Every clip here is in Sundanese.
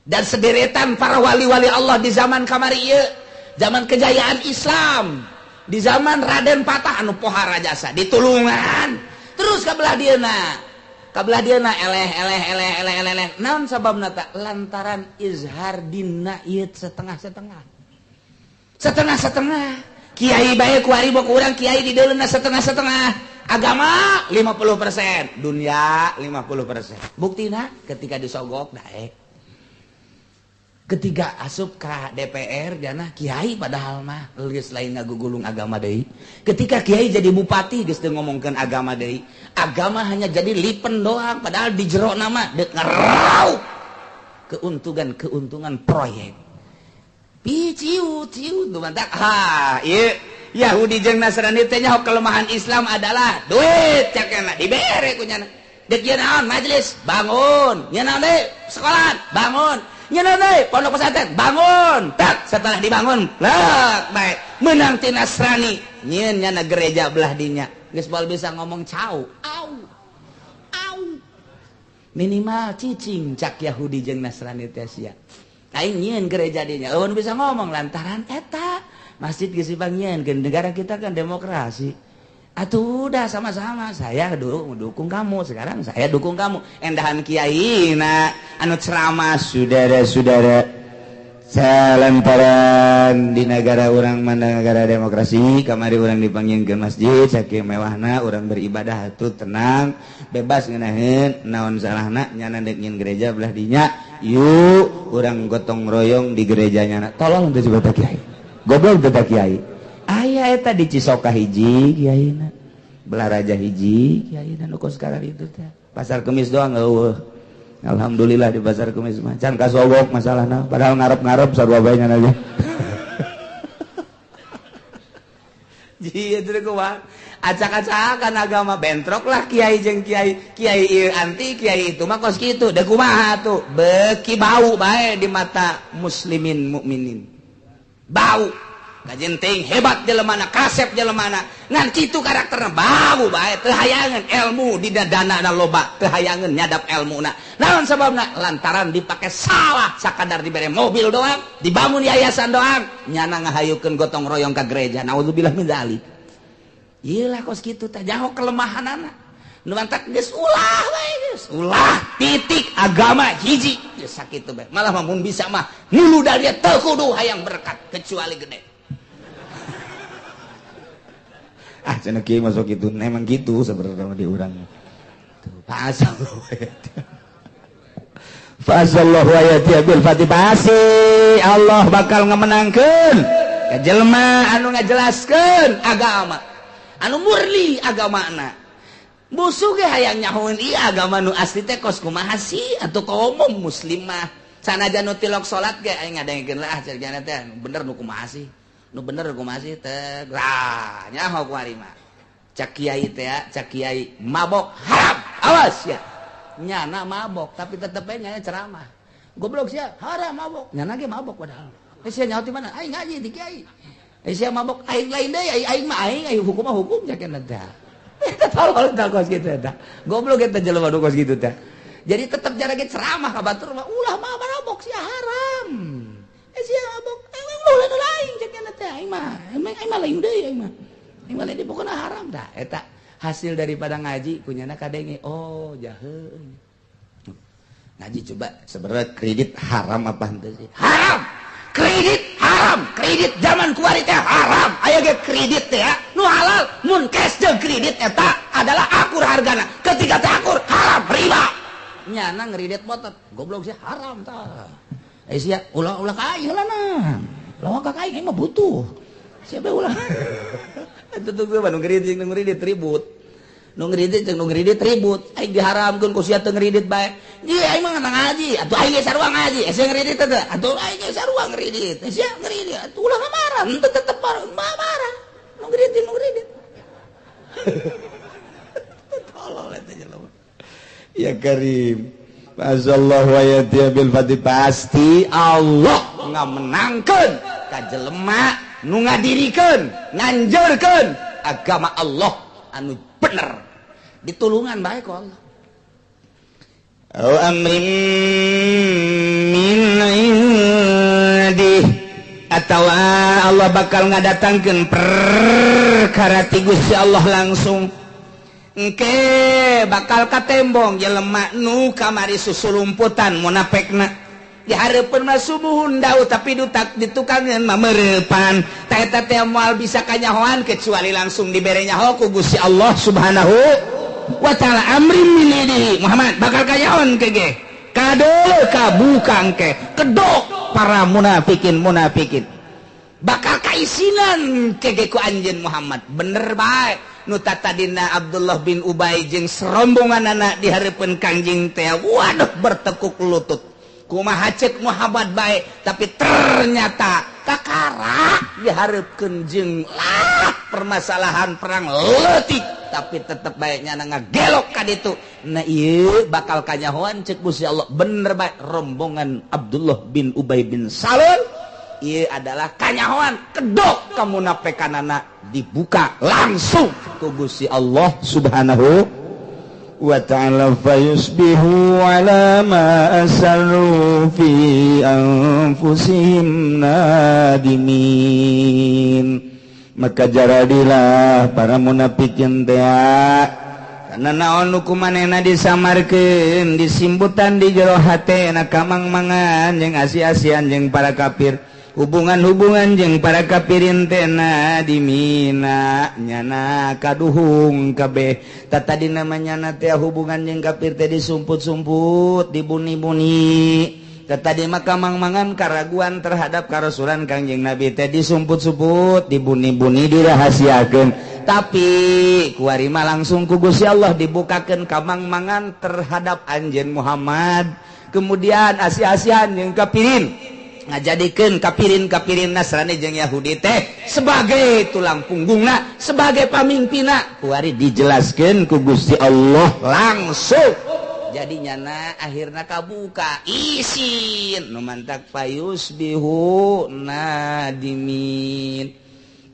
Dan sederetan para wali-wali Allah di zaman kamari ieu, zaman kejayaan Islam, di zaman Raden Patah anu pohara jasa ditulungan. Terus ka belah dieuna, ka belah dieuna eleh eleh eleh eleh eleh eleh. Naon sababna ta? Lantaran izhar dina ieu setengah-setengah. Setengah-setengah. Kiai bae kuari bok urang kiai di deuleuna setengah-setengah. Agama 50%, dunia 50%. Buktina ketika disogok daek. Ketika asup ka DPR jana kiai padahal mah geus lain ngagugulung agama deui. Ketika kiai jadi bupati geus teu ngomongkeun agama deui. Agama hanya jadi lipen doang padahal di jero nama deuk ngeraup keuntungan-keuntungan proyek. Pi ciu ciu nu mantak ha ieu Yahudi jeung Nasrani teh nyaho kelemahan Islam adalah duit cakena dibere ku nyana. Deuk ieu naon majelis bangun, ieu naon deui sekolah bangun. Nyeunah pondok pesantren bangun, tak setelah dibangun lek bae menang ti Nasrani nyieun nyana gereja belah dinya geus moal bisa ngomong cau au au minimal cicing cak Yahudi jeung Nasrani teh sia aing nyieun gereja dinya eueun bisa ngomong lantaran eta masjid geus dipangnyieunkeun negara kita kan demokrasi. Atuh udah sama-sama saya dulu dukung kamu sekarang saya dukung kamu endahan kiai na anu ceramah saudara-saudara salantaran di negara orang mana negara demokrasi kamari orang dipanggil ke masjid saking mewahna orang beribadah atuh tenang bebas ngeunaheun naon salahna nyana deuk nyieun gereja belah dinya yuk urang gotong royong di gereja nyana tolong teu coba kiai goblok teu kiai aya eta di Cisoka hiji kiaina Belaraja hiji kiaina nu kos sekarang itu teh pasar Kemis doang eueuh alhamdulillah di pasar Kemis mah can kasogok masalahna padahal ngarep-ngarep sarua bae nya aja ji teu kumaha acak-acakan agama bentrok lah kiai jeung kiai kiai ieu anti kiai itu mah kos kitu deuk kumaha tuh beuki bau bae di mata muslimin mukminin bau kajenting hebat jelemana kasep jelemana ngan kitu karakterna bau bae teu hayangeun ilmu di dana loba teu hayangeun nyadap elmuna naon sababna lantaran dipake salah sakadar dibere mobil doang dibangun yayasan doang nyana ngahayukeun gotong royong ka gereja naudzubillah min dzalik ieu lah kos kitu teh jaho kelemahanana nu mantak geus ulah bae geus ulah titik agama hiji geus sakitu bae malah mah mun bisa mah nulu da dia teu kudu hayang berkat kecuali gede. Ah cenah kieu masuk itu emang gitu sebenarnya di urang. Tuh Fa'asallahu ayati bil fatih pasti Allah bakal ngamenangkeun ka jelema anu ngajelaskeun agama anu murni agamana. Musuh ge hayang nyahoeun ieu agama nu asli teh kos kumaha sih atuh kaum muslimah sanajan nu tilok salat ge aing ngadengkeun lah cenah teh bener nu kumaha sih. Nu bener kumaha sih teh lah nyaho kuari mah cak kiai teh cak kiai mabok haram awas ya nyana mabok tapi tetep bae nyana ceramah goblok sia haram mabok nyana ge mabok padahal sia nyaho ti mana aing ngaji di kiai sia mabok aing lain deui aing mah aing aing hukum mah hukum cak teh eta tolol tah kos kitu eta goblok eta jelema nu kos kitu teh jadi tetep jara ge ceramah ka batur mah ulah mah mabok sia haram sia mabok ulah lain cek nya teh aing mah aing mah lain deui aing mah aing mah lain pokona haram dah eta hasil daripada ngaji kunyana kadenge oh jahe ngaji coba sebenarnya kredit haram apa henteu sih haram kredit haram kredit zaman kuari teh haram aya ge kredit teh ya nu halal mun cash jeung kredit eta adalah akur hargana ketika teh akur haram riba nyana ngredit motor goblok sih haram tah sia ulah-ulah ka aing heula nah. Lawan ka aing mah butuh. Siapa ulah? Eta tuh nu ngredit nu ngredit ribut. Nu ngredit jeung nu ngredit ribut. Aing diharamkeun ku sia teu ngredit bae. Ye aing mah ngaji, atuh aing ge sarua ngaji. Sia ngredit teh, atuh aing ge sarua ngredit. Sia ngredit, atuh ulah marah, henteu tetep marah. Nu ngredit nu ngredit. Tolol eta jelema. Ya Karim. Azallahu ayati bil fatih pasti Allah ngamenangkeun ka jelema nu ngadirikeun nganjurkeun agama Allah anu bener ditulungan bae ku Allah. Au amrin min Allah bakal ngadatangkeun perkara ti Gusti Allah langsung. Engke bakal katembong jelema nu kamari susulumputan munafekna. Dihareupeun mah subuhun dau tapi dutak ditukangeun mah mereupan. Ta eta teh moal bisa kanyahoan kecuali langsung dibere nyaho ku Gusti Allah Subhanahu wa ta'ala. Amrin min indihi Muhammad bakal kanyahoan kege. Kadeuleu kabuka engke kedok para munafikin munafikin. Bakal kaisinan kege ku anjeun Muhammad. Bener bae nu tatadina Abdullah bin Ubay jeung serombongan anak di hareupeun Kangjeng teh waduh bertekuk lutut. Kumaha ceuk Muhammad bae tapi ternyata kakara dihareupeun jeung lah permasalahan perang leutik tapi tetep bae nyana ngagelok ka ditu. Nah ieu bakal kanyahoan ceuk Gusti Allah. Bener bae rombongan Abdullah bin Ubay bin Salul ieu adalah kanyahoan kedok kamunafikanana dibuka langsung ku Gusti Allah Subhanahu wa ta'ala. Fayusbihu ala ma asarru fi anfusihim nadimin. Maka jaradilah para munafikin teh karena naon nu kumanehna disamarkeun disimbutan di jero hate na kamang-mangan jeung asi-asian jeung para kafir, hubungan-hubungan jeung para kafirin teh nadimina nyana kaduhung kabeh. Tatadina mah nyana teh hubungan jeung kafir teh disumput-sumput, dibuni-buni. Tadi maka mang-mangan karaguan terhadap karasulan Kangjeng Nabi teh disumput-sumput, dibuni-buni, dirahasiakeun. Tapi kuari mah langsung ku Gusti Allah dibukakeun kamang-mangan terhadap anjeun Muhammad. Kemudian asi-asian jeung kafirin ngajadikeun kafirin-kafirin Nasrani jeung Yahudi teh sebagai tulang punggungna, sebagai pamimpinna. Kuari dijelaskeun ku Gusti Allah langsung. Jadi nyana akhirna kabuka isin nu mantak fayusbihu nadimin.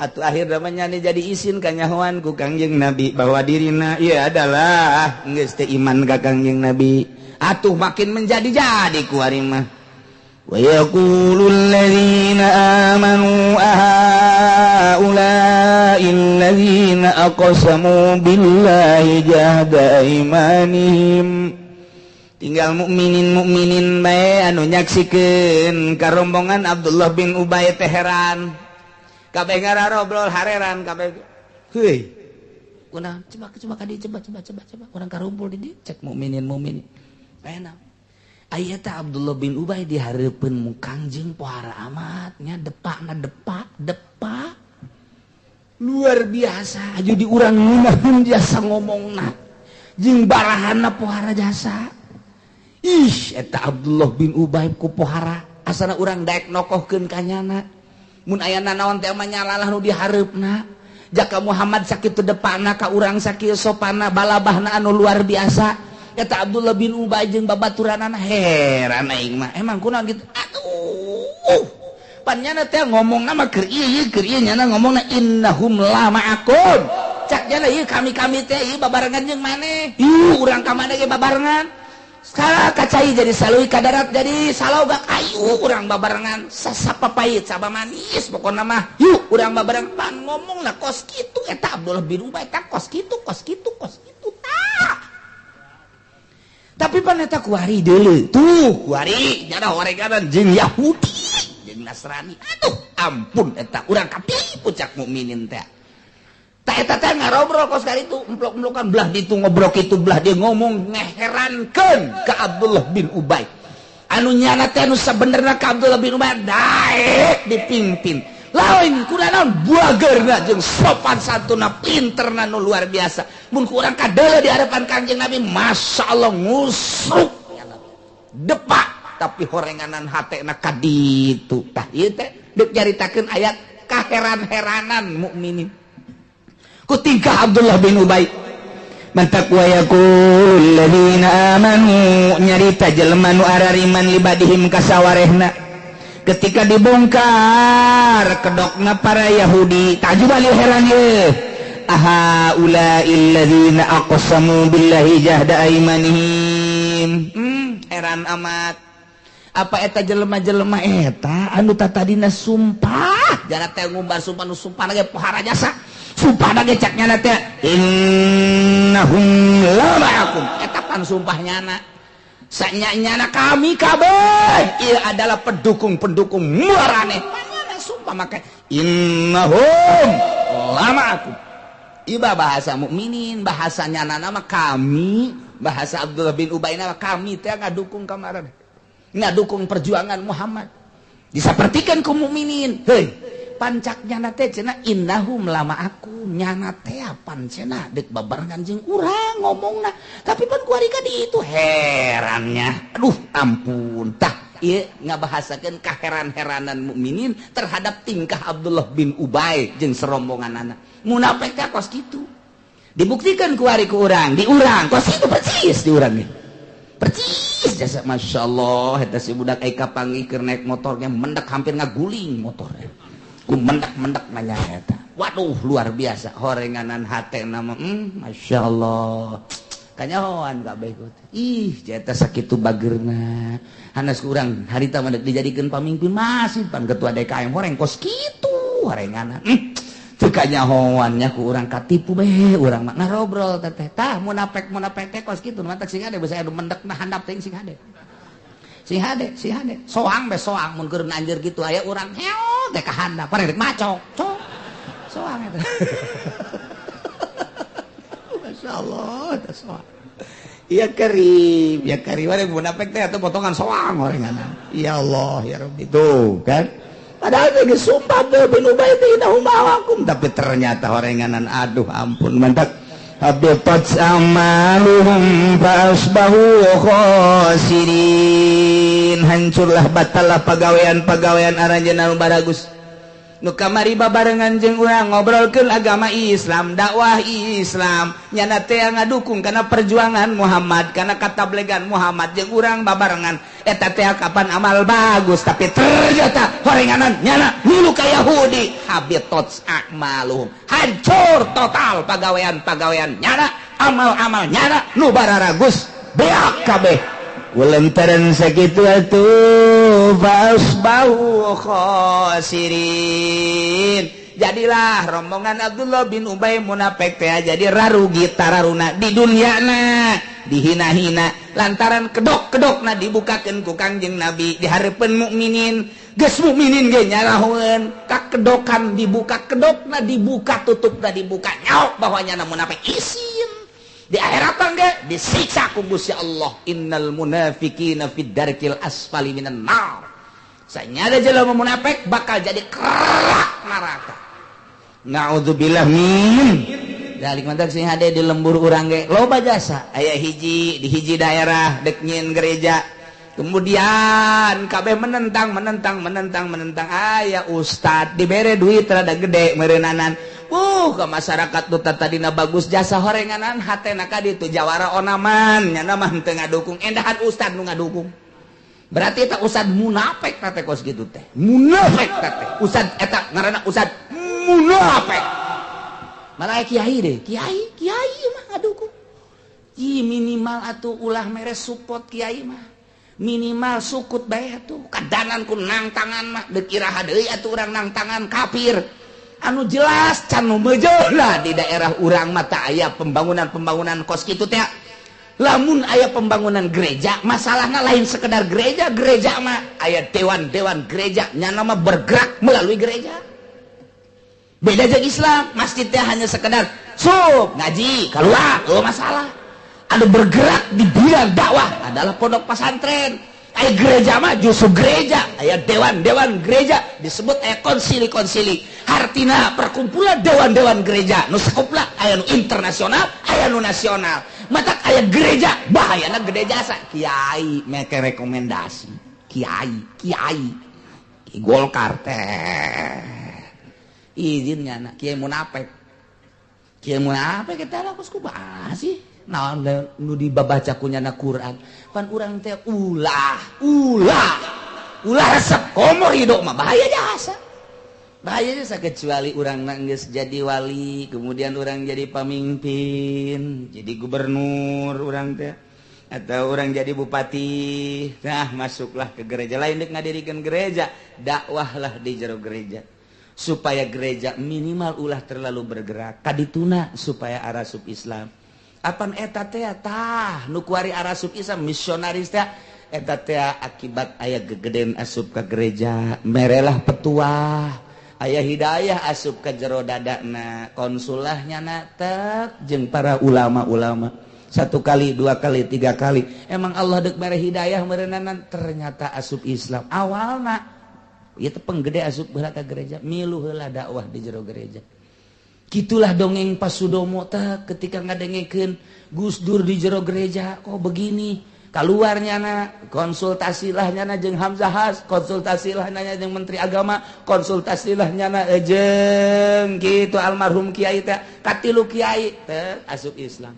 Atuh akhirna mah nyana jadi isin kanyahoan ku Kangjeng Nabi bahwa dirina ieu adalah geus teu iman ka Kangjeng Nabi. Atuh makin menjadi-jadi ku ari mah. Wa yaqulul ladzina amanu ahaula'il ladzina aqsamu billahi jahda aimanihim. Tinggal mukminin mukminin bae anu nyaksikeun karombongan Abdullah bin Ubay teh heran. Kabeh ngararobrol hareran kabeh. Heuy. Kunaon? Coba coba ka dieu, coba coba coba coba urang karumpul di dieu cek mukminin mukminin. Aya naon? Aya teh Abdullah bin Ubay di hareupeun mu Kangjeng pohara amat nya depakna depak depak. Luar biasa aju di urang ngeunaheun jasa ngomongna. Jeung barahana pohara jasa. Ih, eta Abdullah bin Ubay ku pohara asana urang daek nokohkeun ka nyana. Mun aya nanaon teh mah nyalalah nu dihareupna. Jaka Muhammad sakitu depana ka urang sakieu sopana balabahna anu luar biasa. Eta Abdullah bin Ubay jeung babaturanana heran aing mah. Emang kunaon kitu? Aduh. Pan nyana teh ngomongna mah keur ieu keur ieu nyana ngomongna innahum la ma'akum. Cak nyana ieu kami-kami teh ieu babarengan jeung maneh. Ieu urang ka maneh ge babarengan. Salah kacai jadi salui kadarat jadi salogak ayu urang babarengan sasapapait saba manis pokona mah yuk urang babareng pan ngomongna kos kitu eta Abdullah bin Ubay eta kos kitu kos kitu kos kitu tah. Tapi pan eta kuari deuleu tuh kuari nyana horeganan jeung Yahudi jeung Nasrani. Aduh ampun eta urang katipu cak mukminin teh. Ta eta teh ngarobrol kos kali itu emplok-emplokan belah ditu ngobrol kitu belah dia ngomong ngeherankeun ka Abdullah bin Ubay. Anu nyana teh anu sabenerna ka Abdullah bin Ubay daek dipimpin. Lain kunaon buageurna jeung sopan santuna pinterna nu luar biasa. Mun ku urang kadeuleu di harapan Kangjeng Nabi masyaallah ngusruk depak tapi horenganan hatena ka ditu. Tah ieu teh deuk nyaritakeun ayat kaheran-heranan mukminin. Ku tingkah Abdullah bin Ubay. Mantak wa yaqul ladzina amanu nyarita jelema nu arariman libadihim kasawarehna. Ketika dibongkar kedokna para Yahudi tajuban heran ye. Aha ulail ladzina aqsamu billahi jahda aimanihim. Heran amat. Apa eta jelema-jelema eta anu tatadina sumpah Jarak teh ngumbar sumpah nu sumpah ge pohara jasa. Sumpah ge cek nyana teh innahum la ma'akum. Eta pan sumpah nyana. Sanya-nyana kami kabeh ieu adalah pendukung-pendukung muarane. Panyana sumpah make innahum la ma'akum. Iba bahasa mukminin, bahasa nyana nama kami, bahasa Abdullah bin Ubay nama kami teh ngadukung kamaran. Ngadukung perjuangan Muhammad. Disapertikeun ku mukminin. Heuy, pancak nyana teh cenah innahum lama aku nyana teh pan cenah deuk babarengan jeung urang ngomongna. Tapi pan kuari ka di itu herannya. Aduh, ampun. Tah, ieu ngabahasakeun kaheran-heranan mukminin terhadap tingkah Abdullah bin Ubay jeung serombonganana. Munafik teh kos kitu. Dibuktikan kuari ku urang, di urang kos kitu persis di urang ge. Percis jasa Masya Allah eta si budak eka panggih keur naik motornya mendak hampir ngaguling motornya ku mendak-mendak nanya eta waduh luar biasa horenganan hate nama Masya Allah kanyahoan kabeh ih jeta sakitu bageurna hanas kurang harita mah dijadikeun pamimpin masih pan ketua DKM horeng kos kitu horenganan teu kanyahoannya ku urang katipu beh urang mah ngarobrol teteh tah munafik munafik teh kos kitu mantak sing hade basa anu mendek na handap teh sing hade sing hade sing hade soang be soang mun keur anjir kitu aya urang heo teh ka handap parek macok cok soang eta masyaallah eta soang ya karim ya karim ari munafik teh atuh potongan soang horenganan ya Allah ya Rabbi tuh kan. Padahal teh sumpah bin Ubay teh innahum ma'akum tapi ternyata horenganan aduh ampun mantap habitat amaluhum fa asbahu khasirin hancurlah batallah pagawean-pagawean aranjeunna nu baragus nu kamari babarengan jeung urang ngobrolkeun agama Islam dakwah Islam nyana teh ngadukung kana perjuangan Muhammad kana katablegan Muhammad jeung urang babarengan eta teh kapan amal bagus tapi ternyata horenganan nyana milu ka Yahudi habitat a'maluhum hancur total pagawean-pagawean nyana amal-amal nyana nu bararagus beak kabeh Walantaran sakitu atuh fasbahu khasirin. Jadilah rombongan Abdullah bin Ubay munafik teh jadi rarugi tararuna di dunyana dihina-hina lantaran kedok-kedokna dibukakeun ku Kangjeng Nabi di hareupeun mukminin. Geus mukminin ge nyalahoeun kakedokan dibuka kedokna dibuka tutupna dibuka nyaok bahwa nyana munafik isin. Di akhirat ge disiksa ku Gusti Allah innal munafiqina fid darkil asfali minan nar. Sanyada jelema munafik bakal jadi kerak neraka. Naudzubillah min dzalik. Mantak sing hade di lembur urang ge loba jasa aya hiji di hiji daerah dek nyieun gereja. Kemudian kabeh menentang menentang menentang menentang aya ustad dibere duit rada gede meureunnanan. Ke masyarakat nu tadina bagus jasa horenganan hatena ka ditu jawara onaman nyana mah teu ngadukung endahan ustad nu ngadukung. Berarti eta ustad munafik teh kos kitu teh. Munafik teh. Ustad eta ngaranna ustad munafik. Malah kiai deh, kiai kiai mah ngadukung. Ih minimal atuh ulah mere support kiai mah. Minimal sukut bae atuh. Kadanan ku nang tangan mah deuk iraha deui atuh urang nang tangan kafir. Anu jelas can nu meujeuhna di daerah urang mah tah aya pembangunan-pembangunan kos kitu teh. Lamun aya pembangunan gereja, masalahna lain sekedar gereja, gereja mah aya dewan-dewan gereja nyana mah bergerak melalui gereja. Beda jeung Islam, masjid teh hanya sekedar sup, ngaji, keluar, oh masalah. Anu bergerak di bidang dakwah adalah pondok pesantren. Aya gereja mah justru gereja, aya dewan-dewan gereja disebut aya konsili-konsili. Hartina perkumpulan dewan-dewan gereja nu sakupla aya nu internasional, aya nu nasional. Matak aya gereja bahayana gede jasa. Kiai make rekomendasi. Kiai, kiai. Ki Golkar teh. Izin nyana kiai munafik. Kiai munafik eta lah kos kumaha sih? Naon nu dibabaca ku nyana Quran pan urang teh ulah ulah ulah resep komo hidup mah bahaya jasa bahaya jasa kecuali urang geus jadi wali kemudian urang jadi pamimpin jadi gubernur urang teh atau urang jadi bupati nah masuklah ke gereja lain deuk ngadirikeun gereja dakwahlah di jero gereja. Supaya gereja minimal ulah terlalu bergerak kadituna, supaya arasup Islam. Apan eta teh, tah, nu kuari arasup Islam, misionaris teh, eta teh akibat aya gegeden asup ke gereja, merelah petuah, aya hidayah asup ke jero dadana, konsulahnya na tek jeung para ulama-ulama satu kali, dua kali, tiga kali. Emang Allah dek mere hidayah merenanan, ternyata asup Islam. Awalna itu penggede asup heula ka gereja, milu heula dakwah di jero gereja. Gitulah dongeng Pak Sudomo teh, ketika ngadengekeun Gus Dur di jero gereja kok begini, keluar nyana, konsultasilah nyana jeung Hamzah Haz, konsultasilah nyana jeung Menteri Agama, konsultasilah nyana jeung gitu almarhum kiai teh, katilu kiai teh asup Islam.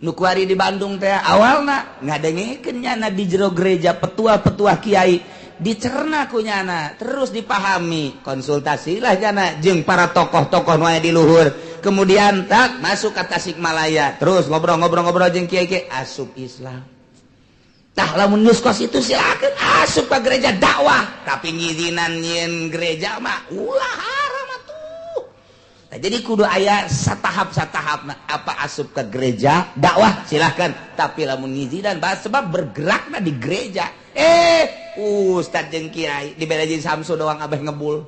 Nu kuari di Bandung teh awalna ngadengekeun nyana di jero gereja petua-petua kiai, dicerna ku nyana, terus dipahami, konsultasilah nyana jeung para tokoh-tokoh nu aya di luhur. Kemudian tak masuk ke Tasikmalaya, terus ngobrol-ngobrol-ngobrol jeung kiai-kiai, asup Islam. Tah, lamun geus kos itu silakan asup ke gereja, dakwah, tapi ngizinan nyieun gereja mah ulah, haram atuh. Nah, jadi kudu aya satahap satahap. Nah, apa asup ke gereja dakwah silahkan, tapi lamun ngizinan bahas sebab bergerakna di gereja, ustad jeung kiai dibere jeung Samsu doang abeh ngebul.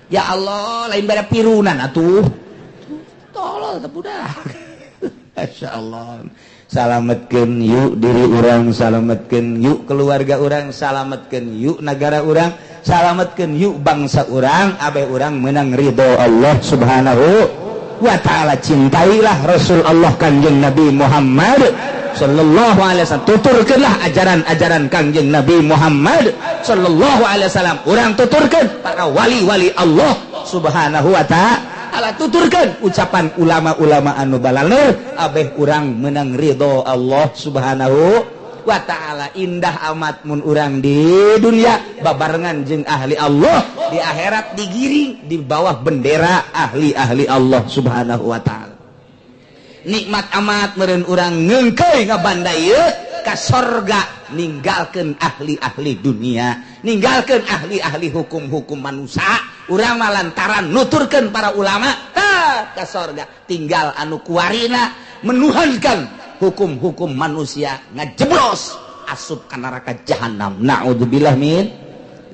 Ya Allah, lain beda pirunan atuh, tolol teh budak. Masya Allah. Salametkeun yuk diri urang, salametkeun yuk keluarga urang, salametkeun yuk negara urang, salametkeun yuk bangsa urang, abeh urang menang ridho Allah Subhanahu wa Ta'ala. Cintailah Rasul Allah, Kanjeng Nabi Muhammad sallallahu alaihi wasallam. Tuturkeunlah ajaran-ajaran Kanjeng Nabi Muhammad sallallahu alaihi wasallam. Urang tuturkeun para wali-wali Allah Subhanahu wa Ta'ala, tuturkeun ucapan ulama-ulama anu balaleur, abeh urang menang ridho Allah Subhanahu wa Ta'ala. Indah amat mun urang di dunia babarengan jeung ahli Allah, di akhirat digiring di bawah bendera ahli-ahli Allah Subhanahu wa Ta'ala. Nikmat amat meureun urang ngeungkeuy ngabanda ieu ka sorga, ninggalkeun ahli-ahli dunia, ninggalkeun ahli-ahli hukum-hukum manusia. Urang mah lantaran nuturkeun para ulama, tah, ka sorga. Tinggal anu kuarina menuhankan hukum-hukum manusia, ngajeblos asup ka neraka jahanam. Naudzubillah min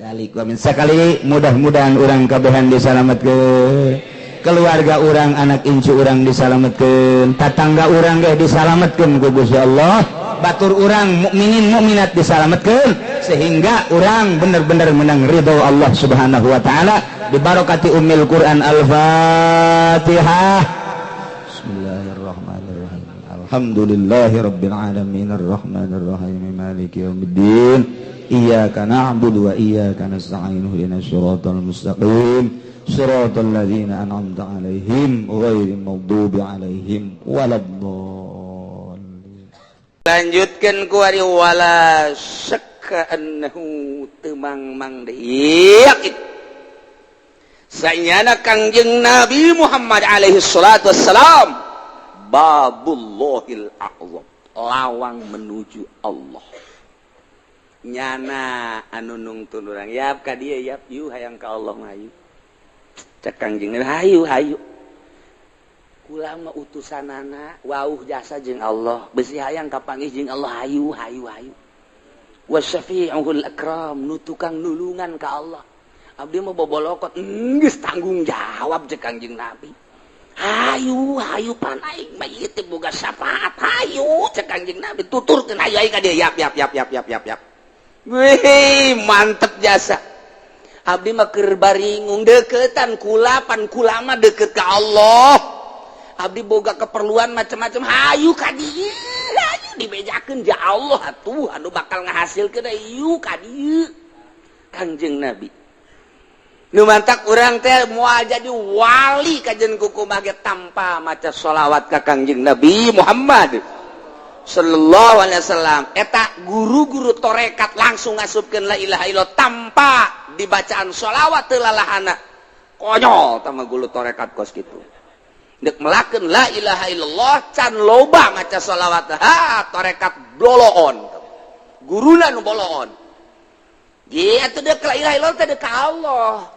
dzalik wa min sakali. Mudah-mudahan urang kabehan disalametkeun, keluarga urang, anak incu urang disalametkeun, tatangga urang ge disalametkeun ku Gusti Allah, batur urang mukminin mukminat disalametkeun, sehingga urang bener-bener menang ridho Allah Subhanahu wa Taala dibarokati Ummil Quran. Al-Fatihah. Bismillahirrahmanirrahim. Alhamdulillahirabbil alamin, arrahmanirrahim, maliki yaumiddin, iyyaka na'budu wa iyyaka nasta'in, ihdinas siratal mustaqim, صراط الذين أنعمت عليهم غير المغضوب عليهم ولا الضالين. Lanjutkan kuari, wala syakka annahu temang mang deui yakin sanyana Kangjeng Nabi Muhammad alaihi salatu wassalam babullahil a'zam, lawang menuju Allah. Nyana anu nungtun urang, yap ka dieu, yap, yu hayang ka Allah mah, hayu. Cek Kangjeng Nabi, hayu, hayu. Kula mah utusanana, wauh jasa jeung Allah, besi hayang kapanggih jeung Allah, hayu, hayu, hayu. Wasyafi'ul akram, nu tukang nulungan ka Allah. Abdi mah bobolokot, geus tanggung jawab, cek Kangjeng Nabi. Hayu, hayu, pan aing mah ieu teh boga syafaat, hayu, cek Kangjeng Nabi, tuturkeun, hayu aing ka dieu, yap, yap, yap, yap, yap, yap, yap. Wih, mantep jasa. Abdi mah keur baringung deketan kula, pan kula mah deket ka Allah. Abdi boga keperluan macam-macam, hayu ka dieu, hayu dibejakeun ja Allah atuh anu bakal ngahasilkeun, hayu ka dieu. Kangjeng Nabi. Nu mantak urang teh moal jadi wali kajen kukumaha ge tanpa maca sholawat ka Kangjeng Nabi Muhammad sallallahu alaihi wasallam. Eta guru-guru torekat langsung ngasupkeun la ilaha illallah tanpa dibacaan sholawat teu lalahana. Konyol tama guru torekat kos kitu. Dek melakeun la ilaha illallah can loba maca sholawat. Ha, torekat bloloon. Guruna nu boloon. Iya atuh dek la ilaha illallah teh dek ka Allah.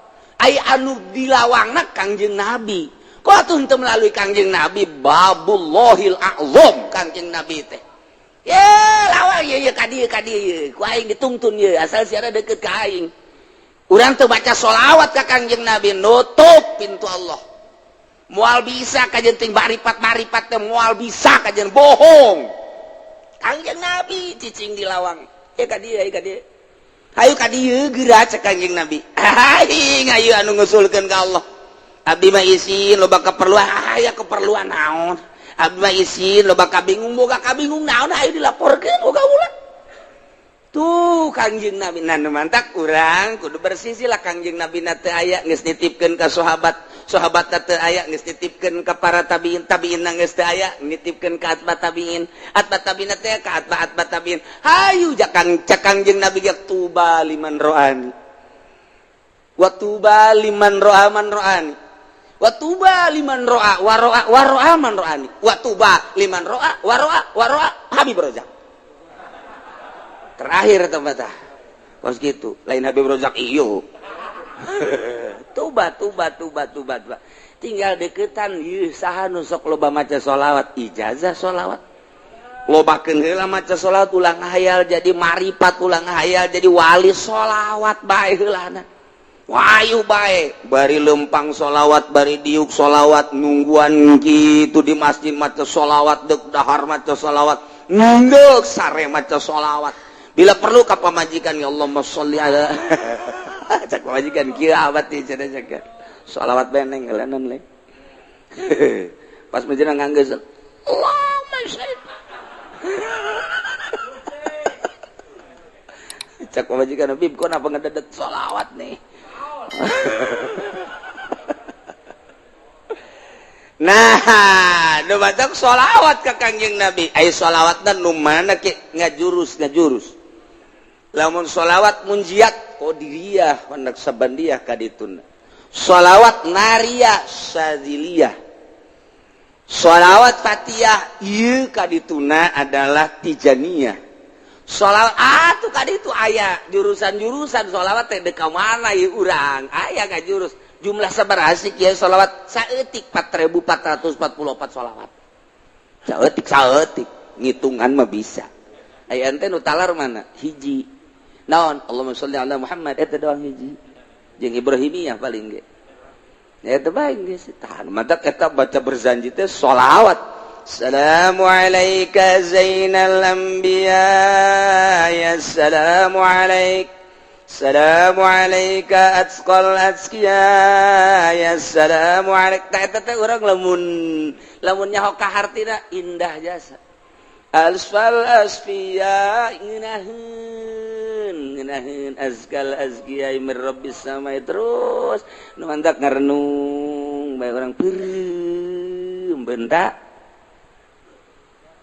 Ai anu dilawangna Kangjeng Nabi. Kok atuh henteu melalui Kangjeng Nabi? Babullahil a'zam Kangjeng Nabi teh. Ye, lawang ye ye ka dieu ka dieu. Ku aing ditungtun ye asal siara deket ka aing. Urang teu baca sholawat ka Kangjeng Nabi, nutup pintu Allah. Moal bisa kajen ting maripat-maripat teh, moal bisa kajen, bohong. Kangjeng Nabi cicing di lawang. Ya ka dieu, ka dieu. Hayu ka dieu geura, cek Kangjeng Nabi. Aing ayo anu ngusulkeun ka Allah. Abdi mah isin, loba keperluan. Aya keperluan naon? Abdi mah isin, loba kabingung, boga kabingung naon? Ayo dilaporkeun boga ulah. Tuh Kangjeng Nabi. Nah, mantak urang kudu bersisi lah. Kangjeng Nabi na teu aya, geus nitipkeun ka sahabat, sahabat teu aya, geus nitipkeun ka para tabiin, tabiin geus teu aya, nitipkeun ka atba tabiin, atba tabiin teh ka atba atba tabiin. Hayu jakang, cek Kangjeng Nabi ge, tuba liman ro'ani wa tuba liman ro'a man ro'ani wa tuba liman ro'a wa ro'a wa ro'a man ro'ani wa tuba liman ro'a wa ro'a wa ro'a Habib Rozak. Terakhir tempat ah kos gitu lain Habib Rozak iyo. Tuba, tuba, tuba, tuba, tuba. Tinggal deketan ieu saha nu sok loba maca sholawat, ijazah sholawat, lobakeun heula maca sholawat, ulah ngahayal jadi maripat, ulah ngahayal jadi wali, sholawat bae heulana. Wayu bae bari lempang sholawat, bari diuk sholawat, nungguan gitu di masjid maca sholawat, dek dahar maca sholawat, nunggu sare maca sholawat. Bila perlu ka pamajikan, ya Allah sholli ala, cek pamajikan kieu abad teh cenah, cek sholawat beneng ngelanan le pas menjelang nganggeus Allahumma sholli, cek pamajikan, "Bib, kok napa ngededet sholawat nih?" Nah, nu batak sholawat ka Kangjeng Nabi. Ai sholawatna nu mana ke ngajurus ngajurus. Lamun sholawat munjiat qadiriyah, Naqsabandiyah kadituna. Sholawat nariyah Syadziliyah. Sholawat Fatihah ieu kadituna adalah Tijaniyah. Sholawat ah tuh kaditu aya jurusan-jurusan sholawat teh, dek ka mana ieu urang? Aya ngajurus jumlah sabaraha sih kieu sholawat? Saeutik 4444 sholawat. Saeutik saeutik ngitungan mah bisa. Aya ente nu talar mana? Hiji. Naon? Allahumma sholli ala Muhammad, eta doang hiji. Jeung Ibrahimiyah paling ge. Eta bae geus tahan. Matak eta baca berzanji teh sholawat. Assalamu alayka zainal anbiya ya assalamu alaik Assalamu alayka atqal atqiya ya assalamu alaik. Tah eta teh urang lamun lamun nyaho ka hartina indah jasa. Asfal asfiya ngeunaheun ngeunaheun, azkal azkiya mir rabbis samai, terus nu mantak ngarenung bae urang, peureum bentak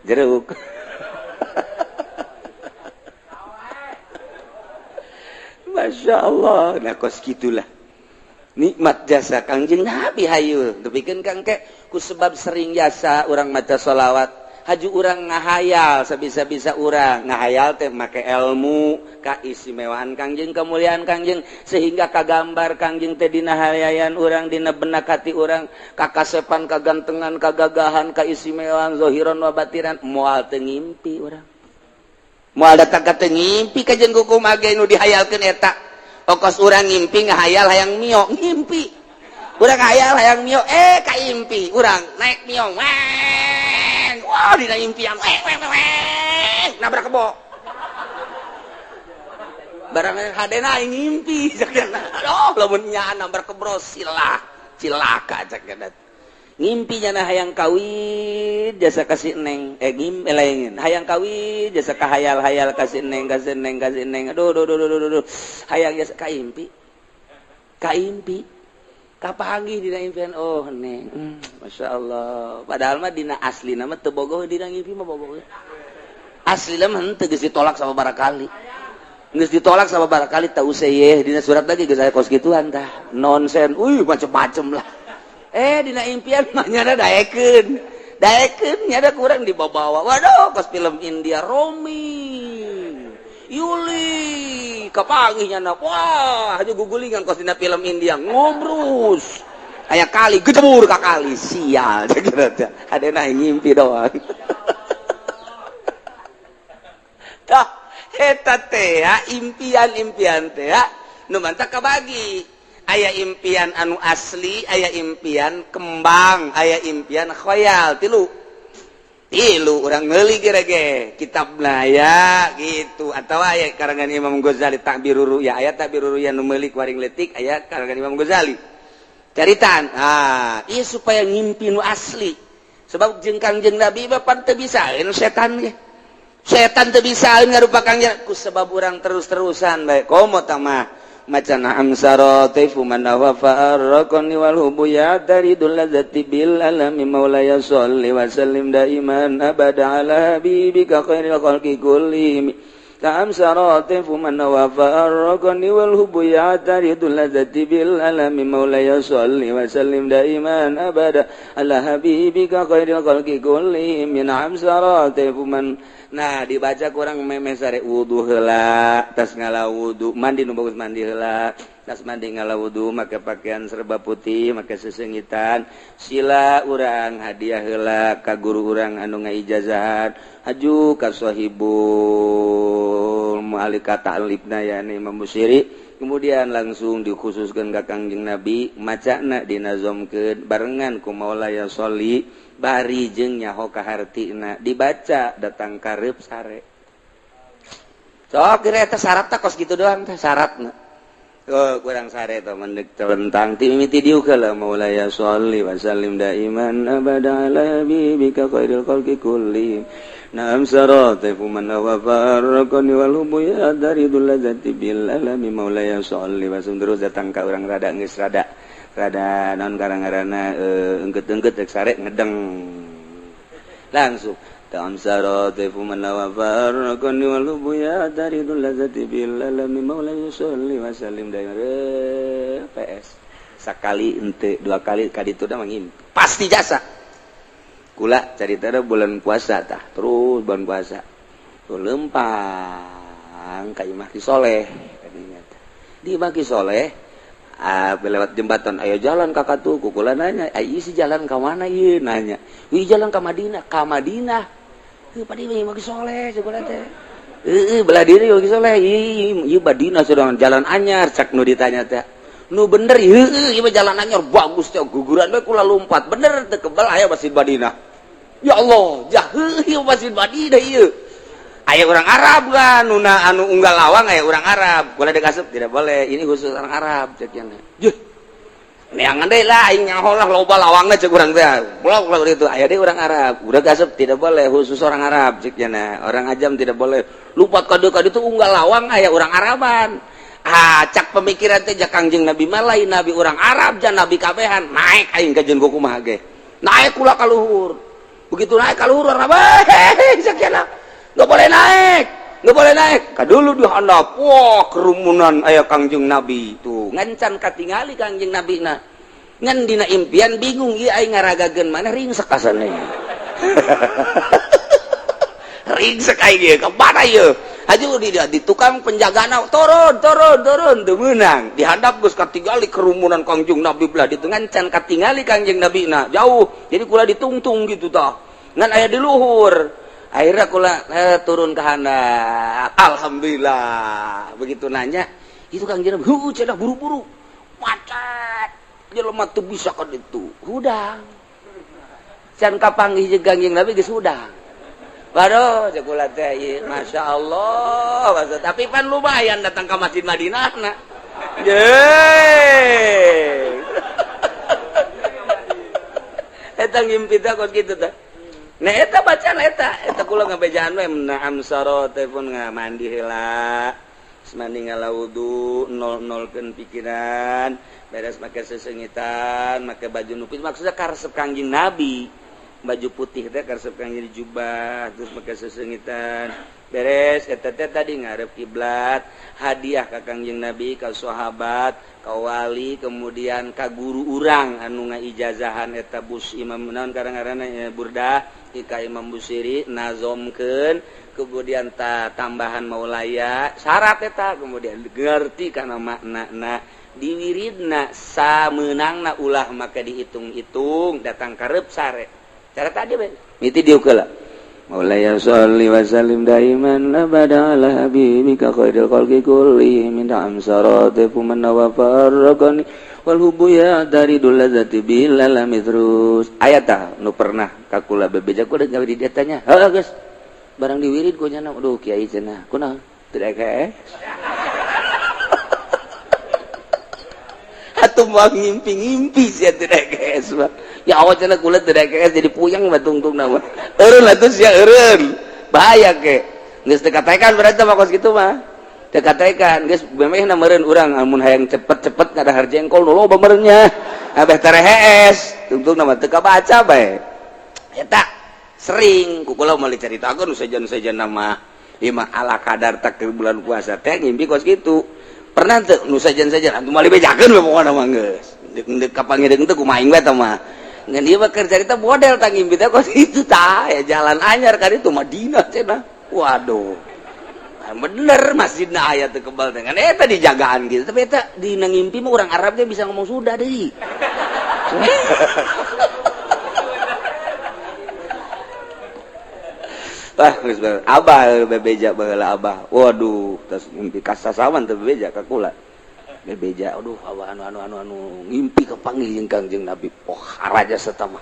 jeruk. Masya Allah. Nah, kos gitulah nikmat jasa Kangjeng Nabi. Hayu depikeun kang ke ku sebab sering jasa urang maca sholawat, haju urang ngahayal sabisa-bisa, urang ngahayal teh make ilmu kaistimewaan Kangjeng, kemuliaan Kangjeng, sehingga kagambar Kangjeng teh dina hayayan urang, dina benak hati urang, kakasepan, kagantengan, kagagahan, kaistimewaan zohiron wa batinan. Moal teu ngimpi urang, moal datang ka teu ngimpi kajen kumaha ge nu dihayalkeun eta. Okos urang ngimpi ngahayal hayang mio, ngimpi urang hayal hayang mio, eh ka impi urang naik mio, weng, wah, dina impian weng weng weng, nabrak kebo barang hadena aing ngimpi cek. Aduh, lamun nya nabrak kebo silah cilaka cek. Ngimpinya na hayang kawin jasa kasih neng, eh ngim eh lain hayang kawin jasa ka hayal-hayal kasih neng, kasih neng, kasih neng, aduh aduh aduh aduh aduh, hayang jasa ka impi, ka impi kapanggih dina impian, oh neng, Masya Allah. Padahal mah dina asli nama teu bogoh, dina ngimpi mah bogoh. Asli mah henteu, geus ditolak sama barakali, geus ditolak sama barakali, tak usah ye dina surat lagi, geus aya kos gituan tah nonsen, uy, macem-macem lah. Eh, dina impian mah nyada daekeun daekeun, nyada kurang dibawa-bawa. Waduh, kos film India, Romi Yuli. kapanggih nyana. Wah, hanya gugulingan kos dina film India ngobrus. Aya kali gejebur ka kali sial teh. Adena ngimpi doang. Tah eta teh impian-impian teh nu mantak kabagi. Aya impian anu asli, aya impian kembang, aya impian khoyal, tilu. Tilu urang meuli ge kitabna aya gitu atau aya karangan Imam Ghazali Ta'birur Ru'ya, aya Ta'birur Ru'ya nu meuli ku aring leutik aya karangan Imam Ghazali. Caritaan, ah, ieu supaya ngimpi nu asli. Sebab jeung Kangjeng Nabi mah pan teu bisaeun setan ge. Setan teu bisaeun ngarupa Kangjeng ku sebab urang terus-terusan bae. Komo tah mah maca na'am saratifu man wafa arqani wal hubu ya daridul ladzati bil alami maulaya sholli wa sallim daiman abada ala habibika khairil khalqi kullihim. Na'am saratifu man wafa arqani wal hubu ya daridul ladzati bil alami maulaya sholli wa sallim daiman abada ala habibika khairil khalqi kullihim. Na'am saratifu man. Nah dibaca kurang memeh sare wudu heula tas ngala wudu mandi nu bagus mandi heula tas mandi ngala wudu make pakaian serba putih make sesengitan sila urang hadiah heula ka guru urang anu ngaijazahan haju ka sahibul mu'alika ta'libna yani Imam Busiri kemudian langsung dikhususkeun ka Kangjeng Nabi macana dinazomkeun barengan ku Maulaya sholli bari jeung nyaho ka hartina dibaca datang karep sare sok kira eta syarat tah kos kitu doang tah syaratna oh kurang sare tah mendek telentang ti mimiti diuk heula maulaya sholli wa sallim daiman abada ala habibika khairil khalqi kullihim na'am saratifu man wa farqani wal hubu ya daridul ladzati bil alami maulaya sholli wa sallim terus datang ka urang rada geus rada rada non karang-karana engket-engket rek sare ngedeng langsung ta'am saratifu man wa farqani wal hubu ya daridul ladzati bil alami maulaya sholli wa sallim daiman PS sakali ente dua kali kaditu da mangimpi pasti jasa kula carita da bulan puasa tah terus bulan puasa tuh lempang ka imah Ki Soleh kadinya tah di imah Ki Soleh lewat jembatan ayo jalan kakak tuh kukula nanya ayo isi jalan ke mana ieu nanya wih jalan ke Madinah ka Madinah heuh padi imah Ki Soleh cek kula teh heuh belah diri Ki Soleh ieu Madinah sedang jalan anyar cak nu ditanya teh nu bener heuh ieu jalan anyar bagus teh guguran we kula lompat bener teu kebal aya Masjid Madinah ya Allah jah heuh ieu Masjid Madinah ieu aya orang Arab kan nuna anu unggal lawang aya orang Arab kula dikasup tidak boleh ini khusus orang Arab cek nya juh neangan deui lah aing nyaho lah loba lawangna cek urang teh blok lah itu aya deui orang Arab udah kasup tidak boleh khusus orang Arab cek nya orang ajam tidak boleh lupat kade kade itu unggal lawang aya orang Araban ah cak pemikiran teh ja Kangjeng Nabi mah lain nabi orang Arab jan nabi kabehan naik aing ka jeung kumaha ge naik kula ka luhur begitu naik ka luhur orang Arab cek nya nggak boleh naik, nggak boleh naik. Kadulu di handap, wah kerumunan aya Kangjeng Nabi tuh ngancan katingali Kangjeng Nabi na ngan dina impian bingung ieu aing ngaragageun mana ringsek asana ringsek aing ieu ka mana ieu haju di tukang penjagana turun turun turun teu meunang di handap geus katingali kerumunan Kangjeng Nabi belah ditu ngancan katingali Kangjeng Nabi na jauh jadi kula ditungtung gitu tah ngan aya di luhur akhirnya kula turun ke handap alhamdulillah begitu nanya itu Kangjeng Nabi heuh cenah buru-buru macet jelema teu bisa ka ditu hudang can kapanggih jeung Kangjeng Nabi geus hudang baru cek kula teh ieu masyaallah tapi pan lumayan datang ke Masjid Madinah na ye eta ngimpi teh kos kitu teh. Nah eta bacaan eta eta kula ngabejaan we na'am saratifu mandi heula mandi ngala wudu nol-nolkeun pikiran beres make sesengitan make baju nupis maksudnya karesep Kangjeng Nabi baju putih teh karesep Kangjeng jubah terus make sesengitan Beres eta teh tadi ngarep kiblat, hadiah ka Kangjeng Nabi, ka sahabat, ka wali, kemudian ka guru urang anu ngaijazahan eta bus Imam naon karang-ngaranna Burdah ka Imam Busiri nazomkeun, kemudian ta tambahan maulaya syarat eta, kemudian ngerti kana maknana, diwiridna samenangna, ulah maka dihitung-hitung, datang karep sare cara tadi bae miti diuk heula. Maulaya sholli wa sallim daiman abada ala habibika khairil khalqi kullihim min amsarati man wa farraqani wal hubbu ya dari ladzati bil alami. Terus aya tah nu pernah ka kula bebeja, kuda gawe di dieu tanya, heuh geus barang diwirid ku nya, aduh kiai cenah, kunaon teu kae atuh moal ngimpi-ngimpi sia teu kees mah. Ya Allah cenah, kula teu kees jadi puyeng mah tungtungna mah. Eureun atuh sia, eureun bahaya ke geus teu katekan berarti mah kos kitu mah teu katekan geus memehna meureun. Urang amun hayang cepet-cepet ngadahar jengkol nu loba meureun nya abeh terehees tungtungna mah teu kabaca bae. Eta sering ku kula moal dicaritakeun nu sejen-sejen mah. Ieu mah ala kadar tak bulan puasa teh ngimpi kos kitu. Pernah teu nu sejen-sejen atuh moal dibejakeun we, pokona mah geus deuk kapanggih teu kumaha aing we tah mah. Ngan ieu mah keur carita model tah, ngimpi teh kos kitu tah ya, jalan anyar ka ditu Madinah cenah. Waduh, bener masjidna aya teu kebal teh, ngan eta dijagaan gitu. Tapi eta dina ngimpi mah urang Arab teh bisa ngomong sudah deui. Wah, geus abah bebeja baheula abah. Waduh, tas ngimpi kasasawan teu bebeja ka kula. Bebeja, aduh abah anu anu anu anu ngimpi kapanggih jeung Kangjeng Nabi. Pohara jasa mah.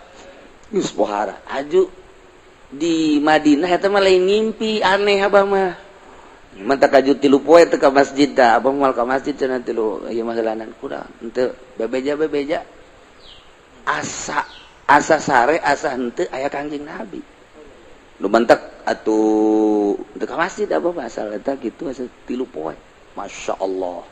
Geus pohara. Aju di Madinah eta mah lain ngimpi aneh abah mah. Manta kaju 3 poe teu ka masjid tah, abah moal ka masjid cenah tilu ieu mah heulanan kurang. Henteu bebeja bebeja. Asa asa sare asa henteu aya Kangjeng Nabi. Nu mantak atuh teu ka masjid abah asal eta kitu asa 3 poe. Masya Allah.